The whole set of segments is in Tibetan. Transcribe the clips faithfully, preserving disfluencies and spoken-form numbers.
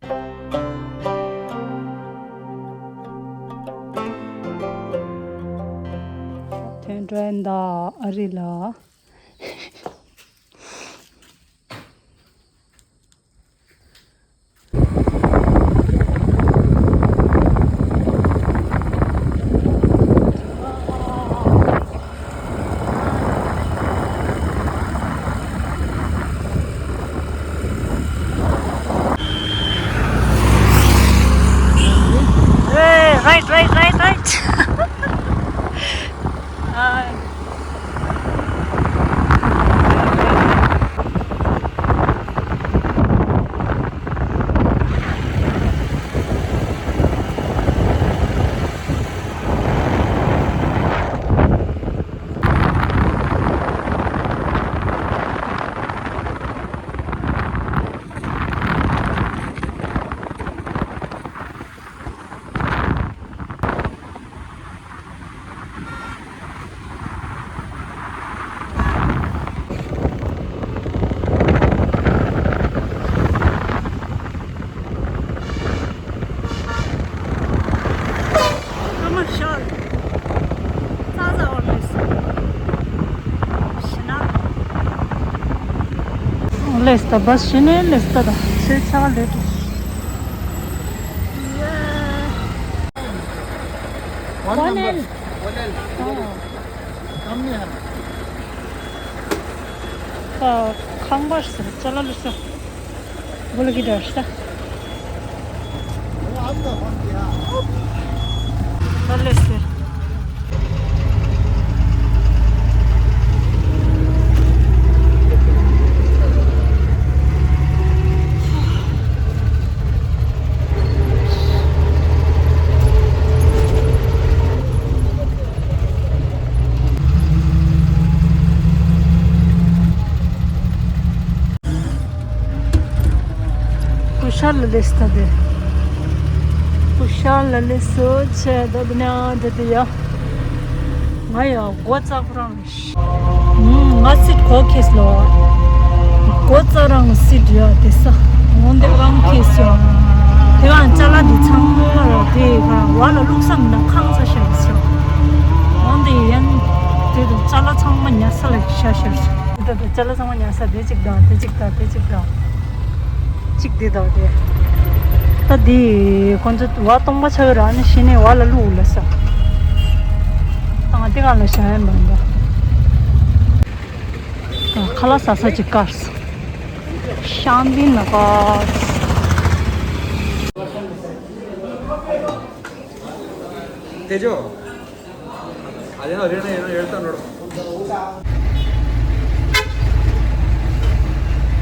ཐོན་འགྲོ་ཡིན་ད་ཨ་རི་ལ། Hey, right, right, right, right. Uh, ཨ་མ་ཤོར། ཙག་ཙག་འོར་མེད་སོང་། ཤི་ན། ལེས་ད་བས་ཤི་ནས་ལེས་ད་ད་ཆེ་ཆ་ལེ་ཏུ། One number. One L. Oh. Come here. ཁང་པ་ཟེར་ཅ་ལག་ལུས་ས། बोलो किधर से? ཀུ་ཤལ་ལ་སླེབས་ད་དེ། ཀུ་ཤལ་ལ་སླེབས་སོ་ཆེ་ད་དེ་ནས་འདི་དེ་ཡ། ང་ཡ་སྒོ་བཙག་པོ་རང་ང་སིད་གོ་ཁེས་ལོ། སྒོ་བཙག་རང་སིད་ཡ་དེ་ས། འོན་ཏེ་རང་ཁེས་ཡ། དེ་གང་ཅ་ལག་དེ་ཚང་མ་ར་དེ་ག་བ་ལ་བླུགས་ས་མི་འདུག་ཁང་ས་ཤར་ཤར། འོན་ཏེ་ཡན་དེ་དུ་ཅ་ལག་ཚང་མ་ཉ་ས་ལ་ཤ་ཤར་ཤར། ད་དུ་ཅ་ལག་ཚང་མ་ཉར་ས་དེ་གཅིག་དང་དེ་གཅིག་དང་དེ་གཅིག་དང་། གཅིག་དེ་དང་དེ། ད་དེ་ཁོང་ཚོ་བ་སྟོང་པ་ཆགས་ཀྱི་ར་ནི་ཤི་ནས་བ་ལ་བླུགས་ལ་ས། ཨ་དེ་གང་ལ་བཞག་ཡ་མ་འདུག་ཁ་ལག་ཟ་ས་ཅིག་དཀར་སོང་། ཤང་ཏི་ན་དཀར་སོང་། དེ་ཅོ།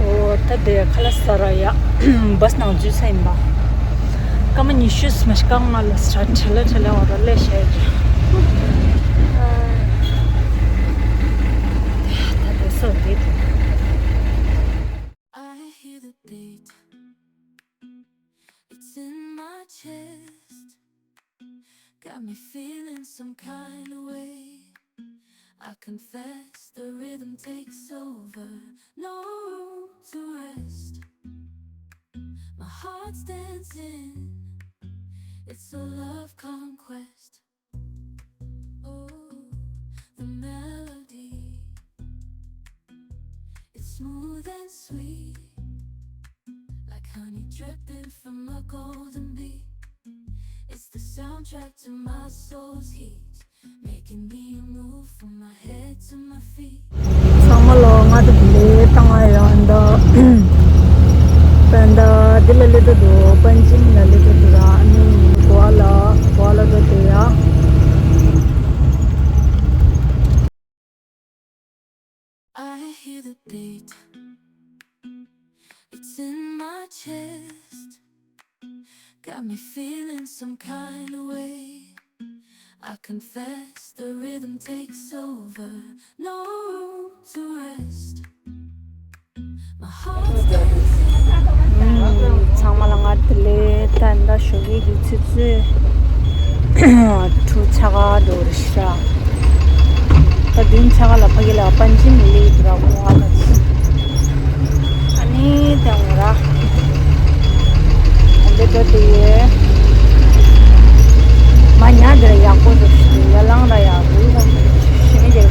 འོ་ད་དེ་ཁ་ལག་ཟ་ར་ཡ། བས་ནང་འཛུལ་ས་ཡིན་པ། སྐར་མ་ཉི་ཤུ་མ་ཤི་སྐར་ལྔ་ལ་ས་ཁྲེ་ལ་ཁྲེ་ལ་འོ་ར་ལས་བཤད་ཀྱི། ད་དེ་སོ་དེ་དེ། I hear the beat. It's in my chest. Got me feeling some kind of way. I confess the rhythm takes over. No room to rest. My heart's dancing. It's a love conquest. Oh, the melody. It's smooth and sweet, like honey dripping from a golden bee. It's the soundtrack to my soul's heat, making me move from my head to my feet. ཚང་མ་ལོ་ང་དང་ལས་བཏང་བ་ཡོད་འདུག་པན་ད་འདི་ལ་སླེབས་འགྲོ་འདུག་པན་ཅིན་ལ་སླེབས་འགྲོ་འདུག་ཨ་ནི་གོ་ལ་གོ་ལ་འགྲོ་དེ་ཡ། I hear the beat. It's in my chest. Got me feeling some kind of way. I confess the rhythm takes over. No room to rest. ཚང་མ་ལ་ང་དེ་ལས་ད་ད་ཞོགས་ཀས་ཀྱི་ཆུ་ཚོད་དྲུག་ཆ་ག་འགྲོ་རེད་ཤག་ད་བདུན་ཆ་ག་ལ་ཕ་གི་ལ་པན་ཅིན་ལི་ར་མོ་ཨ་ལ་ཨ་ནི་དེ་འོ་ར། དེ་འདྲ་དེ་ཡོད། མ་ཉལ་འདིར་ཡག་པོ་འདུག་ཡ་ལང་ར་ཡག་རུལ་ལ་ཞེ་མི་འདུག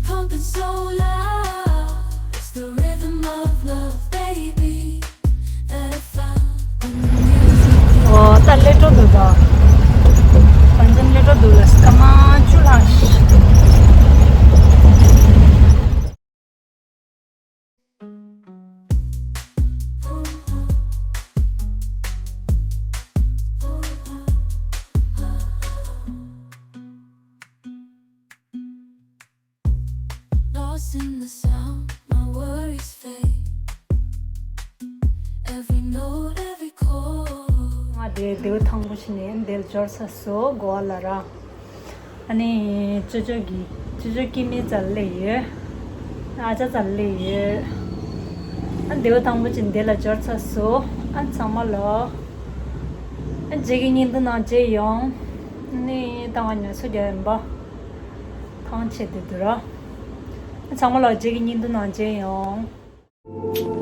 Pumping so loud, it's the rhythm of love, baby, that I found on the music. ཨོ། ད་སླེབས་འགྲོ་འདུག་ད། བང་ཅན་སླེབས་འགྲོ་འདུག་ལ་སྐར་མ་བཅུ་ལྷག་ཞིག Lost in the sound, my worries fade. Every note, every chord. ང་དེ་དེའུ་ཐང་པོ་ཆེ་ནས་འདིར་འབྱོར་ཚར་སོང་གོ་བ་ལ་ར། ཨ་ནི་ཅོ་ཅོ་གི་ཅོ་ཅོ་སྐྱེ་དམན་རྩ་ལེ་ཡོད། ཨ་ཅག་རྩ་ལེ་ཡོད། ཨ་དེའུ་ཐང་པོ་ཆེ་འདི་ལ་འབྱོར་ཚར་སོང་། ཨ་ཚང་མ་ལ་ཨ་རྗེས་ཀྱི་བརྙན་ཐུང་ནང་མཇལ་ཡོང་། ཨ་ནི་ད་ང་ཉལ་ས་རྒྱག་ཡིན་པ། ཐང་ཆད་དེ་འདུག་ར། ཨ་ཚང་མ་ལ་རྗེས་ཀྱི་བརྙན་ཐུང་ནང་མཇལ་ཡོང་།